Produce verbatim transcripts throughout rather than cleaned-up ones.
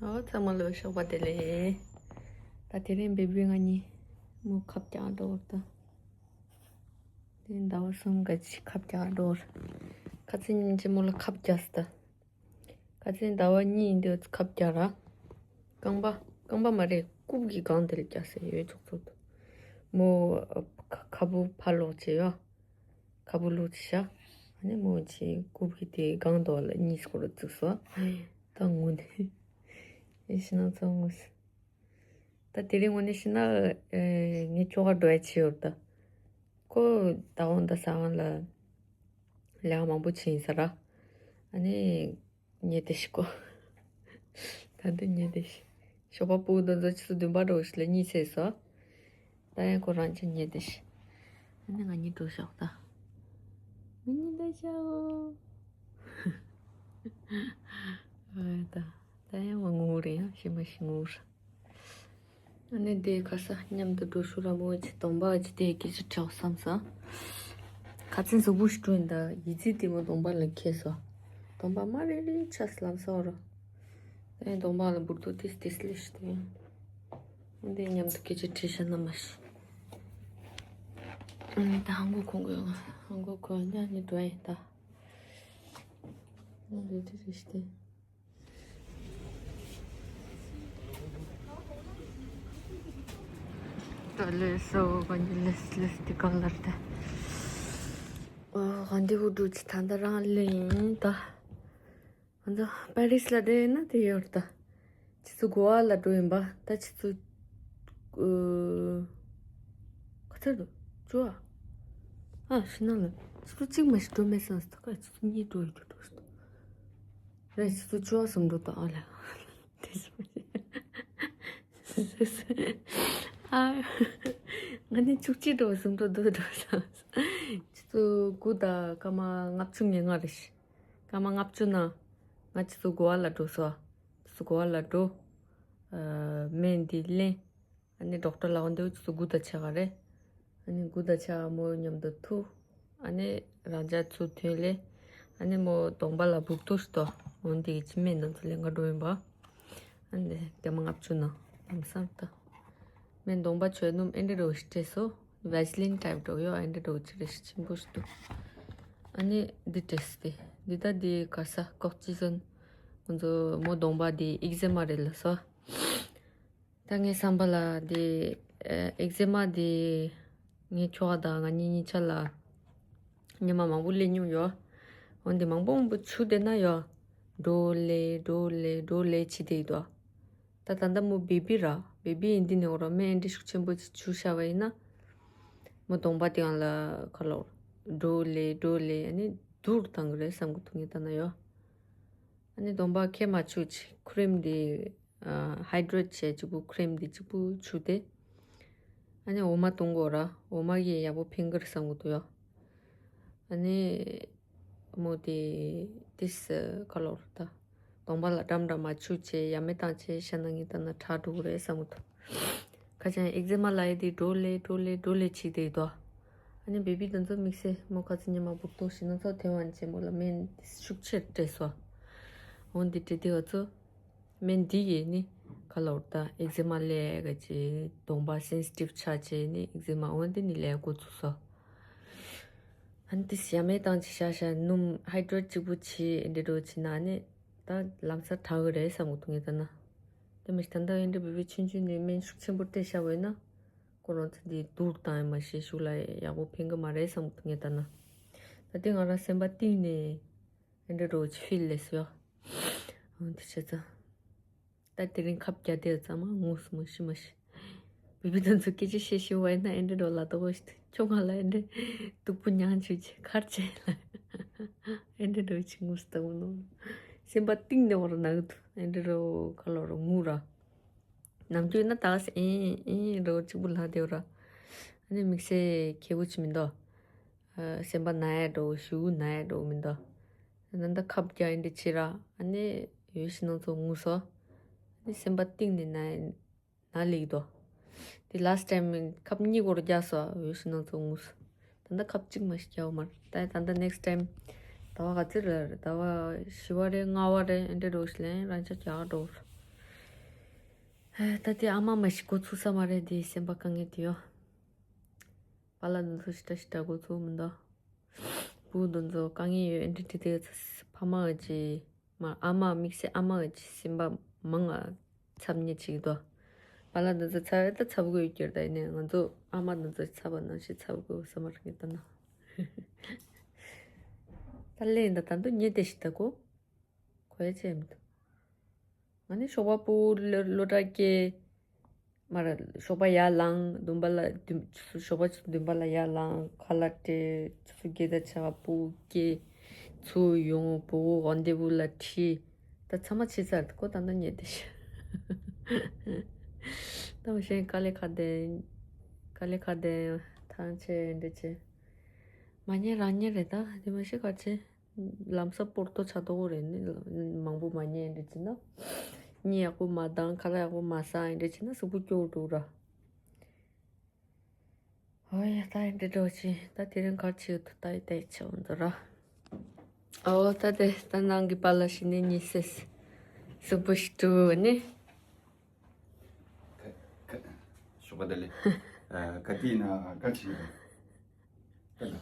ཨོ་ཚང་མ་ལ་ཞོགས་པ་བདེ་ལེགས། ད་དེ་རིང་བེ་བི་ང་གཉིས་མོ་ཁབ་རྒྱག་འགྲོ་བར་ད། དེ་ཟླ་བ་གསུམ་ག་ཅིག་ཁབ་རྒྱག་འགྲོ་བར། ཁ་ཚིག་ཉིན་གཅིག་མོ་ལ་ཁབ་རྒྱག་སི་ད། ཁ་ཚིག་ཟླ་བ་གཉིས་ཡིན་དུས་ཁབ་རྒྱག་ར། རྐང་པ་རྐང་པ་མ་རེད། རྐུབ་ཀྱི་སྒང་དེ་ལ་རྒྱག་སི་ཡོད་ཆོག་ཚོད་དུ། མོ་ཁ་ཁ་བུ་ཕར་ལོག་བྱས་ཡོད། ཁ་བུ་ལོག་བྱས་ཤག་ཨ་ནི་མོ་ཅིག་རྐུབ་ཀྱི་དེ་སྒང་དོག་ལ་གཉིས་སྐོར་བཙུགས་སོ། ད་ངུ་ནས། ཨེ་ཤི་ན་ཚོ་ངུ་སི། ད་དེ་རིང་དངོས་གནས་བཤད་ན་ཨེ་ངའི་ཁྱོ་ག་འགྲོ་ཡ་ཆེ་ཡོད་ད། ཁོ་ད་འོང་ད་ས་ཧང་ལ་ལས་ཀ་མང་པོ་བྱིན་ས་ར། ཨ་ནི་ཉེ་དེ་ཤི་ཁོ། ད་འདི་ཉེ་དེ་ཤི། ཞོགས་པ་སྤུ་གུ་འདི་ཚོ་ཆུ་ཚོད་བདུན་པ་འགྲོ་ཤི་ལ་གཉིད་སད་སོ། ད་ཡང་ཁོ་རང་ཅི་ཉེ་དེ་ཤི། ཨ་ནི་ང་གཉིས་འགྲོ་ཤོག་ད། ང་གཉིས་འགྲོ་ཤོག་ཨ་ད། ད་ཡང་མ་ངུ་རེད་ཡང་ཤི་མ་ཤི་ངུ་ར། ཨ་ནི་དེ་ཁ་ས་མཉམ་དུ་འགྲོ་ཤོག་ར་མོ་ཅི་སྡོམ་པ་ཅི་དེ་སྐད་ཆ་དྲིའོ་བསམ་ས། ཁ་ཚན་གཟུགས་པོ་ཞིག་འགྲོ་ཡིན་ད་ཡི་ཙི་དེ་མོ་སྡོམ་པ་ལ་ཁེལ་སོ། སྡོམ་པ་མ་རེ་རེ་ཆ་སི་ལམ་སོ་ར། ཨ་ནི་སྡོམ་པ་ལ་འབུར་དུ་ཏིས་ཏིས་ལེ་ཤི་དེ་ཡང་། ཨ་ནི་མཉམ་དུ་སྐད་ཆ་དྲིས་ཤ་ན་མ་ཤི། ཨ་ནི་ད་ཧང་གོ་ཁོང་གོ་ཧང་གོ་ཁོང་ཡང་ནི་འགྲོ་ཡིན་ད། ཨ་ནི་དེ་རེ་ཤི་དེ། ད་ལས་སོ་ག་ནི་ལས་ལས་དེ་གང་ལར་ད། ཨོ་ག་འདི་བུ་འགྲུ་ཅི་ད་ད་རང་ལེ་ཡིན་ད། ང་ཚོ་པེ་རིས་ལ་བསྡད་ཡོད་ད། ཁྱེད་ཚོ་གོ་བ་ལ་འགྲོ་ཡིན་པ་ད་ཁྱེད་ཚོ། ཨོ། ག་ཚོད་འགྲོ་ཅུ་བ། ཨ་ཤི་ན་ལ་ཁྱེད་ཚོ་གཅིག་མ་ཞིག་འགྲོ་མེད་སོང་ད་ཁ་ཁྱེད་ཚོ་གཉིས་འགྲོ་ཡོད་འགྲོ་ད། རེད་ཁྱེད་ཚོ་ཅུ་བ་གསུམ་འགྲོ་ད་ཨ་ལ། ཨ། ང་ནི་བཅུ་གཅིག་འགྲོ་གསུམ་འགྲོ་བསྡད་འགྲོ་ས། ཁྱེད་ཚོ་དགུ་དང་སྐར་མ་ལྔ་བཅུ་ང་ལྔ་རེད་ཤི། སྐར་མ་ལྔ་བཅུ་ན་ང་ཁྱེད་ཚོ་གོ་བ་ལ་འགྲོ་སོ། ཁྱེད་ཚོ་གོ་བ་ལ་འགྲོ། ཨ། སྨན་འདི་ལེན། ཨ་ནི་ཌོག་ཊར་ལ་འོ་འདི་ཁྱེད་ཚོ་དགུ་དང་ཆ་ག་རེད། ཨ་ནི་དགུ་དང་ཆ་ག་མོ་མཉམ་དུ་ཐུག་ཨ་ནི་རང་ཅག་ཚུར་ཐོན་ལེ། ཨ་ནི་མོ་གདོང་པ་ལ་འབུག་ཏོ་ཞིག་ཏོ། འོན་ཏེ་ཅི་སྨན་དང་ཚུར་ལེན་ག་འགྲོ་ཡིན་པ། ཨ་ནི་རྒྱ་མ་ལྔ་བཅུ་ན་ལམ་སང་ལྟ། སྨན་གདོང་པ་ཆོས་སྣུམ་ཨེ་འདྲ་རོ་ཞིག་སྤྲད་སོ། ཝེ་སི་ལིན་ཊའིབ་འགྲོ་ཡོ་ཨེ་འདྲ་རོ་ཅི་རེ་ཞིག་ཆེན་པོ་ཞིག་ཏུ། ཨ་ནི་འདི་སྤྲད་སྟེ་འདི་ད་འདི་ག་ས་ཀོག་ཅི་སོན། ང་ཚོ་མོ་གདོང་པ་འདི་ཨེག་ཛེ་མ་རེད་ལ་སོ། ད་ངའི་བསམ་པ་ལ་དེ་ཨེག་ཛེ་མ་དེ་ངའི་ཁྱོ་ག་དང་ང་གཉིས་གཉིས་ཆ་ལ་ཉི་མ་མང་པོ་སླེབས་མྱོང་ཡོད། འོན་ཏེ་མང་པོ་མང་པོ་ཆུ་དེ་ན་ཡོད། འགྲོ་ལེ་འགྲོ་ལེ་འགྲོ་ལེ་བྱེད་དེ་ཡོད། ད་ད་ལྟ་མོ་བེ་བི་ར་བེ་བི་ཡིན་དེ་ནས་འོ་ར་སྨན་འདི་ཤུགས་ཆེན་པོ་ཅིག་ཆུ་བཞག་པ་ཡིན་ན། མོ་གདོང་པ་དེ་ཡང་ལ་ཁ་ལོ་འགྲོ་ལེ་འགྲོ་ལེ་ཨ་ནི་སྡུག་བཏང་གི་རེད་བསམ་གི་འདུག་ངས་ད་ན་ཡོད། ཨ་ནི་གདོང་པ་ཁེ་མ་ཆུ་ཆེ་ཁུ་རིམ་དེ། ཨ་ཧའི་ཌྲེཊ་བྱས་གཅིག་པུ་ཁུ་རིམ་དེ་གཅིག་པུ་བྱུགས་ཏེ། ཨ་ནི་འོ་མ་བཏུང་དགོས་ར་འོ་མ་གིས་ཡག་པོ་ཕན་གི་རེད་བསམ་གི་འདུག་ཡ། ཨ་ནི་མོ་དེ་ཏིས་ཁ་ལོར་ད་གདོང་པ་ལ་འགྲམ་འགྲམ་མ་བྱུགས་བྱས་ཡ་མེད་བཏང་བྱས་ཤ་ན་ངས་ད་ན་ཁྲག་འགྲོ་གི་རེད་བསམ་གི་འདུག་ཁ་ཅང་ཨེག་ཛེ་མ་ལ་ཡི་དེ་འགྲོ་ལེ་འགྲོ་ལེ་འགྲོ་ལེ་བྱས་དེ་དོ། ཨ་ནི་བེ་བི་དེ་ཚོ་དམིགས་བསལ་མོ་ཁ་ཚི་ཉི་མ་སྦུག་ཏོ་ཞིག་ན་ཚོ་ཐེ་ཝན་ཆེན་མོ་ལ་སྨན་ཤུགས་ཆེར་སྤྲད་སོ། འོན་ཏེ་སྤྲད་དེ་བ་ཚོ། སྨན་འདི་ཡིས་ནི་ག་ལ་འོར་ད་ཨེག་ཛེ་མ་ལས་ག་ཅི་གདོང་པ་སེན་སི་ཊིབ་ཆགས་བྱས་ནི་ཨེག་ཛེ་མ་འོན་ཏེ་ནི་ལས་འགོ་ཚུགས་སོ། ཨ་ནི་ཏིས་ཡ་མེད་བཏང་ཅི་ཤ་ཤ་སྣུམ་ཧའི་ཌྲེཊ་གཅིག་པུ་བྱིས་འདི་འགྲོ་བྱིས་ན་ནི་ད་ལམ་སང་དྲག་གི་རེད་བསམ་གི་འདུག་ངས་ད་ན། དེ་མི་ད་ལྟ་ཨེ་འདྲ་བེ་བི་ཆུང་ཆུང་ནས་སྨན་ཤུགས་ཆེན་པོ་སྤྲད་ཤ་བས་ན་ཁོ་རང་ཚོ་འདི་སྡུག་བཏང་ཡ་མ་ཤེས་ཤུགས་ལ་ཡག་པོ་ཕན་གི་མ་རེད་བསམ་གི་འདུག་ངས་ད་ན། ད་དེ་ང་རང་སེམས་པ་གཏིང་ནས། ཨེ་འདྲ་རོ་ཆི་ཕིལ་ལེ་སོ་ཡ། འོ་དེ་བྱས་ཙང་། ད་དེ་རིང་ཁབ་རྒྱག་དེ་ཚང་མ་ངུས་སོང་མ་ཤི་མ་ཤི། བི་བི་དང་ཚོ་སྐད་ཆ་བཤད་ཤི་བ་ཡིན་ན་ཨེ་འདྲ་རོ་ལ་དོ་བ་ཤི་ཁྱོད་ང་ལ་ཨེ་འདྲ་སྡུག་པོ་མྱངས་བྱུས་ཆེ་ཁར་ཆེ་ལ། ཨེ་འདྲ་རོ་ཆི་ངུས་ད་འོ་ནོ། སེམས་པ་གཏིང་ནས་བར་ནག་འདུག་ཨེ་འདྲ་རོ་ཁ་ལོ་རོ་ངུ་ར། ནམ་རྒྱུན་ན་ད་ག་སེ་ཨེ་ཨེ་རོ་གཅིག་པུ་ལྷག་དེ་ར། ཨ་ནི་དམིགས་བསལ་ཁྱེད་བོ་ཆི་མི་འདུག་སེམས་པ་ན་ཡ་འགྲོ་ཞུ་ན་ཡ་འགྲོ་མི་འདུག་ད་ལྟ་ཁབ་རྒྱག་ཡིན་འདྲ་ཆེ་ར་ཨ་ནི་ཡོད་ཤི་ནང་ཚོ་ངུ་སོ། ཨ་ནི་སེམས་པ་གཏིང་ནས་ན་ན་ལེགས་འདུག་དེ་ལཱ་སི་ཊི་ཊའིམ་ཁབ་གཉིས་སྐོར་རྒྱག་སོ་ཡོད་ཤི་ནང་ཚོ་ངུ་སོ། ད་ལྟ་ཁབ་གཅིག་མ་ཞིག་རྒྱག་མ་རེད་ད་ད་ལྟ་next time་ཟླ་བ་ག་ཚོད་རེད་ཟླ་བ་བཞི་བ་རེད་ལྔ་བ་རེད་ཨེ་འདྲ་འགྲོ་ཤི་ལན་རང་ཅག་རྒྱག་འགྲོ། ད་དེ་ཨ་མ་མ་ཞིག་འགོ་ཚུགས་ས་མ་རེད། དེ་སེམས་པ་དཀའ་ངལ་དེ་ཡོད། པཱ་ལགས་འདི་ཚོ་ཞེ་དྲག་ཞེ་དྲག་འགོ་ཚུགས་མི་འདུག་བུ་འདི་ཚོ་དཀའ་ངལ་ཡོད་ཨེ་འདྲ་དེ་དེ་ཕ་མ་གི་མ་ཨ་མ་དམིགས་བསལ་ཨ་མ་གི་སེམས་པ་མང་ང་འཚབ་ཉེ་ཅིག་འདུག་པཱ་ལགས་འདི་ཚོ་འཚབ་ཡོད་ད་འཚབ་དགོས་ཡོད་ཀྱི་རེད། ད་ཡིན་ནའི་ང་ཚོ་ཨ་མ་འདི་ཚོ་འཚབ་པ་ནང་བཞིན་འཚབ་དགོས་བསམ་པ་རེད་ངས་ལྟ་ན། ད་ལན་ད་ད་འདུག་ཉེ་དེ་ཞིག་ད་གོ་གོ་ཡ་ཆེ་མི་འདུག་ང་ནི་ཞོགས་པ་སྤུ་བོ་སློབ་གྲྭ་སྐྱེལ། མར་ཞོགས་པ་ཡར་ལངས། བདུན་པ་ལ་བདུན་ཞོགས་པ་ཆུ་ཚོད་བདུན་པ་ལ་ཡར་ལངས། ཁ་ལག་སྤྲད། ཆུ་ཚོད་བརྒྱད་དང་ཕྱེད་ཀ་སྤུ་བོ་སྐྱེལ། ཚུར་ཡོང་། སྤུ་བོ་རོན་དེ་བུ་ལ་ཁྲིད། ད་ཚང་མ་ཕྱི་ཚར་ཁོ་ད་ལྟ་ཉལ་བསྡད་ཤག་ད་མ་གཞན་དཀའ་ལས་ཁག་དེ་དཀའ་ལས་ཁག་དེ་ཐང་ཆད་འདྲ་ཆེ། མ་ཉལ་རང་ཉལ་རེད། ད་དེ་མ་གཞི་ག་ཆེ། ལམ་སང་སྤོར་ཏོ་ཆགས་འགྲོ་གི་རེད། ནི་མང་པོ་མ་ཉལ་འདྲ་བྱས་ན། གཉིད་ཡག་པོ་མ་བཏང་། ཁ་ལག་ཡག་པོ་མ་ཟ་འདྲ་བྱས་ན་གཟུགས་པོ་སྐྱོ་བོ་འགྲོ་ར། ཨོ་ཡ་ད་འདྲ་འགྲོ་ཅི། ད་དེ་རིང་གར་ཆེ་ཐུ་ད་ཡི་ད་ཆེ་འོང་འདུག་ར། ཨོ་ད་དེ་ད་ནང་གི་པཱ་ལགས་ཤི་ནི་གཉིད་སད། གཟུགས་པོ་ཞིག་བཀྲུས་ནི། ཁ་ཁ་ཞོགས་པ་བདེ་ལེགས། ཨ་ག་དུས་ན་ག་ཅི་ཡིན། ད་ལ་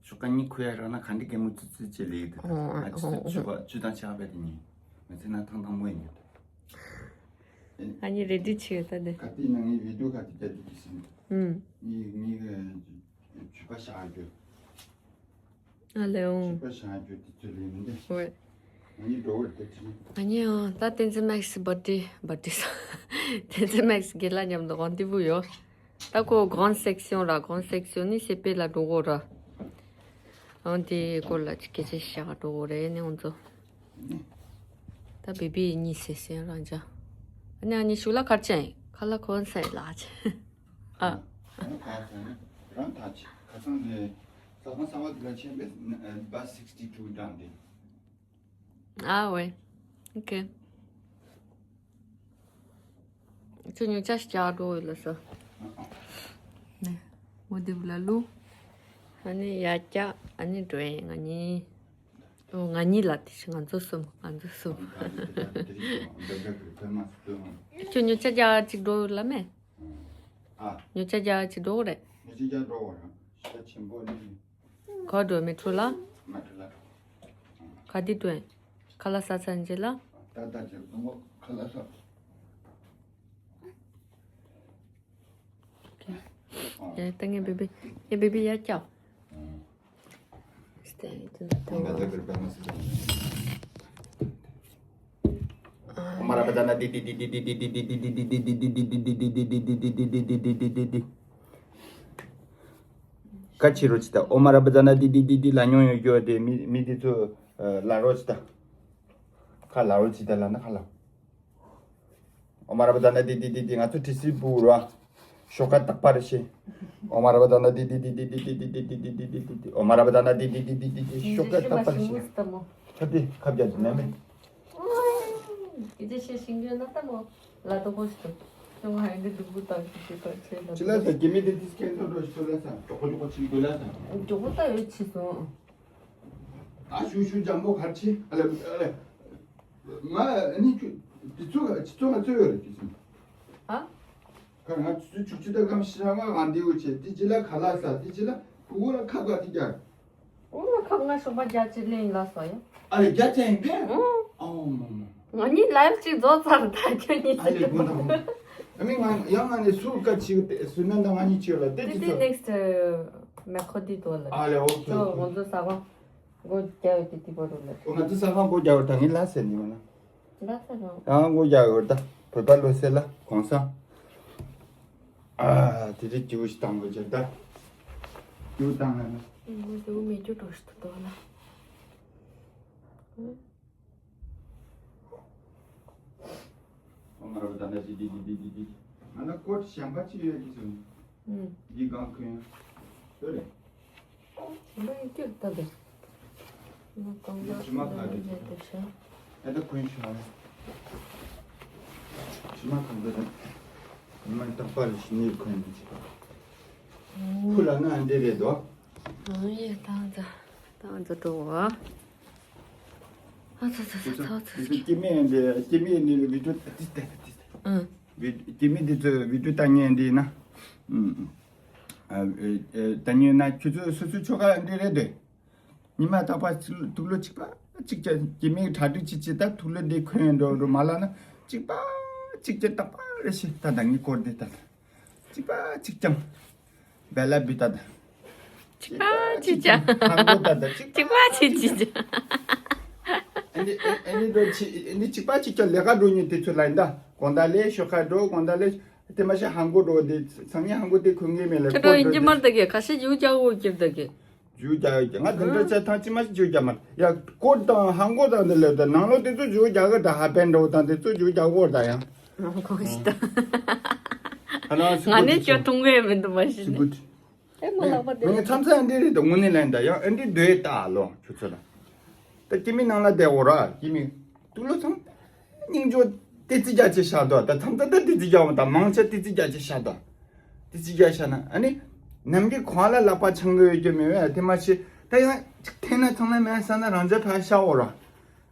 ཞོགས་ཀ་གཉིད་ཁུག་ཡ་རག་ན་ག་འདྲི་གད་མོ་ཙི་ཙི་ཅེ་ལེགས་འདུག་ཨོ་ཨ་ང་ཅི་ཨོ་ཚོད་ཆུ་བ་ཆུ་དང་ཆགས་པའི་དེ་ཉིན་ང་ཚེ་ན་ཐང་ཐང་མོ་ཡིན་ཡོད། ཨ་ནི་རེ་ཌི་ཆེ་ད་དེ། ག་དུས་ན་ངའི་བི་ཌིའོ་ག་དུས་རྒྱ་དུས་ཀྱི་ཟིན། ཨུམ། ངའི་ངའི་ཆུ་བ་ཤ་རྒྱུ། ཨ་ལེ་འོང་། ཆུ་བ་ཤ་རྒྱུ་དེ་ཚོ་ལས་མི་འདུག་ཝེ། ང་གཉིས་འགྲོ་བར་དེ་བྲིས། ང་གཉིས་ཨང་ད་བསྟན་འཛིན་མེག་སི་བར་དེ་བར་དེ་སོང་། བསྟན་འཛིན་མེག་སི་རྒན་ལགས་མཉམ་དུ་རོན་དེ་བུ་ཡོད། ད་ཁོ་གོན་སེག་སི་ཡོང་ར་གོན་སེག་སི་ཡོང་ནི་སེ་པེ་ལ་འགྲོ་གོ་ར། ཨང་དེ་སྐོར་ལ་ཅི་སྐད་ཆ་བཤད་ག་འགྲོ་གོ་རེད་ནི་ང་ཚོ། ད་བེ་བི་གཉིས་སེ་སེ་རང་ཅག་ཨ་ནི་ཨ་ནི་ཞུ་ལ་ཁར་ཅན་ཁ་ལ་གོན་སེག་ལ་ཅན། ཨ། ཨ་ནི་ཁ་ཚང་ནི་རང་ཐག་ཆད་ཁ་ཚང་ནི་ས་ཁང་གསར་པ་དེ་ལ་ཆེན་པོའི་bus sixty two དང་དེ། ཨ་ཝེ། ཨོ་ཁེ། ཁྱོད་ཉོ་ཆ་ཞིག་རྒྱག་འགྲོ་ཡོད་ལ་ས། ནས། མོ་དེབ་ལ་ལུ། ཨ་ནི་ཡ་ཀྱ་ཨ་ནི་འགྲོ་ཡིན་ང་གཉིས། ཨོ་ང་གཉིས་ལ་དེ་ང་ཚོ་གསུམ་ང་ཚོ་གསུམ། ཁྱོད་ཉོ་ཆ་རྒྱག་ཅིག་འགྲོ་ཡོད་ལ་མེ། ཨ། ཉོ་ཆ་རྒྱག་ཅིག་འགྲོ་རེད། ཉོ་ཆ་རྒྱག་འགྲོ་བ་རང་ཤ་ཆེན་པོ་ནི། ག་འགྲོ་མེ་ཊོ་ལ། མེ་ཊོ་ལ། ག་དེ་འགྲོ་ཡིན། ཁ་ལག་ཟ་ཚར་རྗེས་ལ། ད་ད་ཅིག་ལོ་ངོ་ཁ་ལག་ཟ། ཨ། ཡ་ད་ངའི་བེ་བི་ངའི་བེ་བི་ཡ་ཀྱ། ཨ། སྟེ་དེ་ད་ད་ད་ད་ད་ད། ཀ་ཆི་རོ་ཅི་ད་ཨོ་མ་ར་བ་ཛ་ན་དི་དི་དི་དི་ལ་ཉོ་ཡོད་རྒྱུ་དེ་མི་མི་དེ་ཚོ་ལ་རོ་ཅི་ད་ཁ་ལ་རོ་ཅི་ད་ལ་ན་ཁ་ལ། ཨོ་མ་ར་བ་ཛ་ན་དི་དི་དི་དི་ང་ཚོ་ཏི་སི་པུ་ར། ཤོག་ཁ་རྟག་པར་ཤེས། ཨོ་མ་ར་བ་ཛ་ན་དི་དི་དི་དི་ཨོ་མ་ར་བ་ཛ་ན་དི་དི་དི་དི་ཤོག་ཁ་རྟག་པར་ཤེས། ཁ་དེ་ཁ་བརྒྱབ་ནས་མེད། ཀི་ཅི་ཤེས་ཤིང་གྱོན་ན་ལྟ་མོ། ལ་དོ་ཁོ་ཤི་ཏོ། ཁྱོད་ང་ཧ་འདི་སྡུག་པོ་བཏང་ཤི་ཤི་ཏོ་ཆེ་ལ། ཅི་ལ་ས་ཀི་མི་དེ་ཏི་སི་ཀེན་ཏོ་རོ་ཤི་ཏོ་ལ་ས་ཇོ་ཁོ་ཇོ་ཁོ་ཆི་དགོས་ལ་ས། ཇོ་ཁོ་ལྟ་ཡོད་ཆི་སོང་། ཨ་ཤུ་ཤུ་འཇམ་པོ་གར་ཆི་ཨ་ལ་ཨ་ལ། ང་ཨ་ནི་ཁྱོད་དེ་ཚོ་ཁྱི་ཚོ་ང་ཚོ་ཡོད་རེད་ཁྱི་ཚོ། ཨ། ཁ་ང་ཚོ་ཆུ་ཆུ་ད་གམ་ཤི་ར་ང་ང་འདི་འུ་ཆེ་དེ་ཅི་ལ་ཁ་ལ་ས་དེ་ཅི་ལ་ཕུ་བོ་ལ་ཁ་ག་དེ་རྒྱ། འོ་ལ་ཁ་ང་ཤོག་པ་རྒྱ་ཆེ་ལེན་ལ་ས་ཡ། ཨ་ལེ་རྒྱ་ཆེ་ཡིན་པས། ཨོ་མ་མ། ང་གཉིས་ལའིབ་ཅིག་རྫོགས་ཚར་ད་ཁྱོད་གཉིས་ཨ་ལེ་དགོངས་དག་ཨ་མི་ང་ཡང་ང་ནས་སུ་ཀ་ཅིག་སུ་ན་ད་ང་གཉིས་ཅིག་ལ་དེ་དེ་ཅི་དེ་ཚོ། ནེགསི་ཊི་མེ་ཁོ་དི་དོ་ལ། ཨ་ལེ་ཨོ་ཁེ་ཨོ་ཁེ། ང་ཚོ་ས་ག་སྒོ་རྒྱག་ཡོད་དེ་དེ་བར་རུ་ལ། ཨོ་ང་ཚོ་ས་ག་སྒོ་རྒྱག་ཡོད་ད་ངས་ལ་ཟེར་ནི་ཡོད་ན། ལ་ས་ག་ཡང་སྒོ་རྒྱག་ཡོད་ད་བོད་པ་ལོ་སེ་ལ་གོང་ས། ཨ་དེ་རིགས་ཀྱི་འུ་ཞིག་བཏང་དགོས་ཀྱི་ད། ཀྱུ་བཏང་ལ་ན། ཨུ་དེ་འུ་མེ་ཀྱུ་འགྲོ་ཞིག་ཏུ་དོ་ལ། ཨོ་མ་ར་བ་ད་ན་དི་དི་དི་དི་དི་དི། ང་ལ་ཀོ་ཊི་གཞན་པ་ཅིག་ཡོད་ཀྱི་སོང་། ཨུ། འདི་གང་གོན། ཤོད་རེད། ང་ཡི་ཀྱུར་ལྟ་འདུག་ང་གང་ལ་ཕྱི་མ་ག་རེ་ལ་འདུག་ཤ། ཨ་ད་གོན་ཤོག་ཨ། ཕྱི་མ་གང་འདུག་ད། ཉི་མ་རྟག་པར་ཞི་ནི་གོན་འདུག་ཅིག་ཁུ་ལ་ན་འདི་རེད་དོ། ཨང་ཡེ་ཏང་ཙ་ཏང་ཙ་འགྲོ་བ། ཨ་ཙ་ཙ་ཙ་ཙ་ཙ། སྐྱེ་མེད་འདི་སྐྱེ་མེད་ནི་བི་ཏུ་ཏི་ཏི་ཏི་ཏི། ཨང་། བི་སྐྱེ་དམན་དེ་ཚོས་བི་ཌིའོ་ལྟ་མཁན་འདི་ཡིན་ན། ཨུམ། ཨ། ཨེ། ཨེ། ལྟ་མཁན་ཡིན་ན་ཁྱོད་ཚོ་སོ་སོའི་ཆོལ་ཁ་འདི་རེད་དེ། ཉི་མ་རྟག་པར་དུག་ལོག་གཅིག་པ་གཅིག་ཅར་སྐྱེ་དམན་གྱི་གྲ་སྒྲིག་བྱེད་ཅིག་ད་དུག་ལོག་འདི་གོན་འགྲོ་འགྲོ་མ་ལ་ན་གཅིག་པ་གཅིག་ཅར་རྟག་པར་རེ་ཞིག་ད་ད་ངའི་སྐོར་འདི་ད་ད་གཅིག་པ་གཅིག་ཅང་བེ་ལ་བི་ད་ད། གཅིག་པ་གཅིག་ཅང་། ཧང་གོ་ད་ད་གཅིག་པ་གཅིག་ཅང་། ཨ་ནི་ཨ་ནི་འགྲོ་ཆི་ཨ་ནི་གཅིག་པ་གཅིག་ཅང་ལས་ཀ་འགྲོ་མཁན་དེ་ཚོ་ལ་ཡིན་ད། དགོང་དག་ལས་ཞོགས་ཁ་འགྲོ། དགོང་དག་ལས་དེ་མ་གཞི་ཧང་གོ་འགྲོ་དེ་སང་ཉིན་ཧང་གོ་དེ་གོན་མཁན་མེད་ལ། ཁྱོད་འགྲོ་ཡིན་གྱི་མ་རེད་ད་གི། ཁ་ཤས་ཇུ་རྒྱག་འོ་ཀྱིབ་ད་གི། ཇུ་རྒྱག་ཡོད་ཀྱི། ང་དེ་འདྲ་བྱས་ཐང་ཅི་མ་ཞིག་ཇུ་རྒྱག་མ་རེད། ཡ་ཀོཊ་དང་ཧང་གོ་དང་དེ་ལས་ད་ནང་ལོགས་དེ་ཚོ་ཇུ་རྒྱག་གི་ད། ཧ་པན་འགྲོ་དང་དེ་ཚོ་ཇུ་རྒྱག་འོ་ད་ཡང་། ཨ་ཁོ་ཞིག་ད། ཨ་ན་སི་ང་ཀུ་ནི་ཁྱོད་མཐོང་གི་མི་འདུག་མ་གཞི་ནས། སི་ཀུ། ཨེ་མ་ལག་པ་དེ། ངས་མཚམས་མཚམས་འདི་རེད་དོ། དངོས་གནས་ལན་ད་ཡང་ཨ་འདི་འདོད་ད་ལོ་ཁྱོད་ཚོ་ལ། ད་སྐྱེ་དམན་ནང་ལ་བསྡད་འོ་ར་སྐྱེ་དམན། དུག་ལོག་ཚང་། སྙིང་རྗེ་ཏི་ཙི་རྒྱ་ཆེ་ཤ་དོ། ད་མཚམས་མཚམས་ད་ཏི་ཙི་རྒྱ་འོ་ད་མང་ཆེ་ཏི་ཙི་རྒྱ་ཆེ་ཤ་དོ། ཏི་ཙི་རྒྱ་ཤ་ན་ཨ་ནི། ནམ་གྱི་གོང་ལ་ལག་པ་འཆང་གི་ཡོད་ཀྱི་མེད་བས་དེ་མ་ཤེས། ད་ཡང་ཅིག་འཐེན་ན་ཚང་མ་མེད་ས་ན་རང་ཅག་ཕར་ཤ་འོ་ར།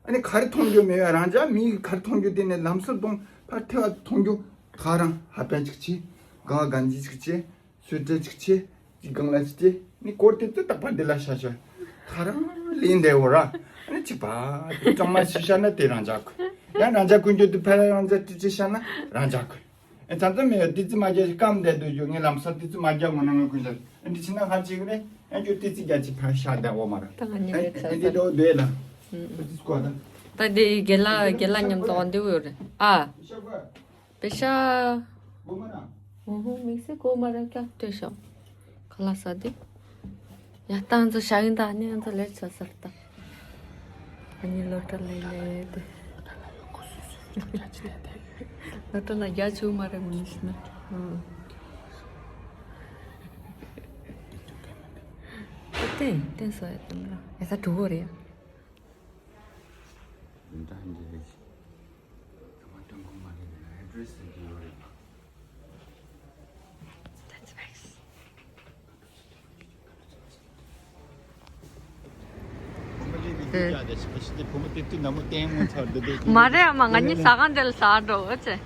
ཨ་ནི་ག་རེ་མཐོང་རྒྱུ་མེད་བས་རང་ཅག་མིའི་ག་རེ་མཐོང་རྒྱུ་དེ་ནས་ལམ་སང་གཏོང་ཕར་ཐེ་བ་མཐོང་རྒྱུ། ཁ་རང་ཧ་པན་ཅིག་ཆེ། གང་གང་ཅི་ཅིག་ཆེ། སུས་ཏྲ་ཅིག་ཆེ། ཅིག་གང་ལ་ཅིག་ཆེ། ནི་སྐོར་དེ་ཚོ་རྟག་པར་འདི་ལ་ཤ་ཤ། ཁ་རང་ལེན་བསྡད་འོ་ར། ཨ་ནི་གཅིག་པ་དེ་གྲང་མ་ཤི་ཤ་ན་དེ་རང་ཅག་གོ། ཡང་རང་ཅག་གོན་རྒྱུ་དེ་ཕ་ར་རང་ཅག་ཏི་ཙི་ཤ་ན་རང་ཅག་གོ། ཨེ་ཙམ་ཙམ་མེད་ཏི་ཙི་མ་རྒྱག་སྐམ་བསྡད་འདུག་རྒྱུ་ངས་ལམ་སང་ཏི་ཙི་མ་རྒྱག་ངོ་ན་ངོ་གོན་ཤ། ཨ་འདི་ཕྱི་ན་ཧ་ཅིག་རེད། ཨ་རྒྱུ་ཏི་ཙི་རྒྱ་ཅིག་ཕ་ཤ་བསྡད་འོ་མ་ར། ད་ང་གཉིས་ཨ་རེད་ཨ་འདི་ཚ་འདྲ་བོ་བསྡད་ལ། ཨུ་ཙི་སྐོར་ད། ད་དེ་རྒན་ལགས་རྒན་ལགས་མཉམ་དུ་འོང་འདི་བོ་ཡོད་རེད་ཨ། ཤ་བ། པེ་ཤ། སྒོ་མ་ར། ཨོ་ཧོ་དམིགས་བསལ་སྒོ་མ་ར་ཀྱག་ལྟོས་ཤོག་ཁ་ལག་ཟ་དེ། ཡ་ད་ང་ཚོ་ཞག་ཡིན་ད་ནི་ང་ཚོ་ལེར་ཆ་སར་ད། ཨ་ནི་ལོ་ཏྲ་ལེ་ལེ་དེ། ལོ་ཏྲ་ན་རྒྱ་ཆུ་མ་རེད་མི་ཤི་ན། ཨོ། ཏན་ཏན་སོ་ཡ་ཏན་ར་ཡ་ས་གྲུ་གོ་རེད། འདྲ་འདྲ་རེད། ཚང་མ་སྟོན་ཁོམ་མ་རེད་ན་ཨེ་ཌི་རེ་སི་ཟེར་གྱི་ཡོད་རེད་པ། That's nice. ཨེ། མ་རེད་ཨ་མ་ང་གཉིས་ཟ་ཁང་དེ་ལ་ཟ་འགྲོ་འོ་ཙེ།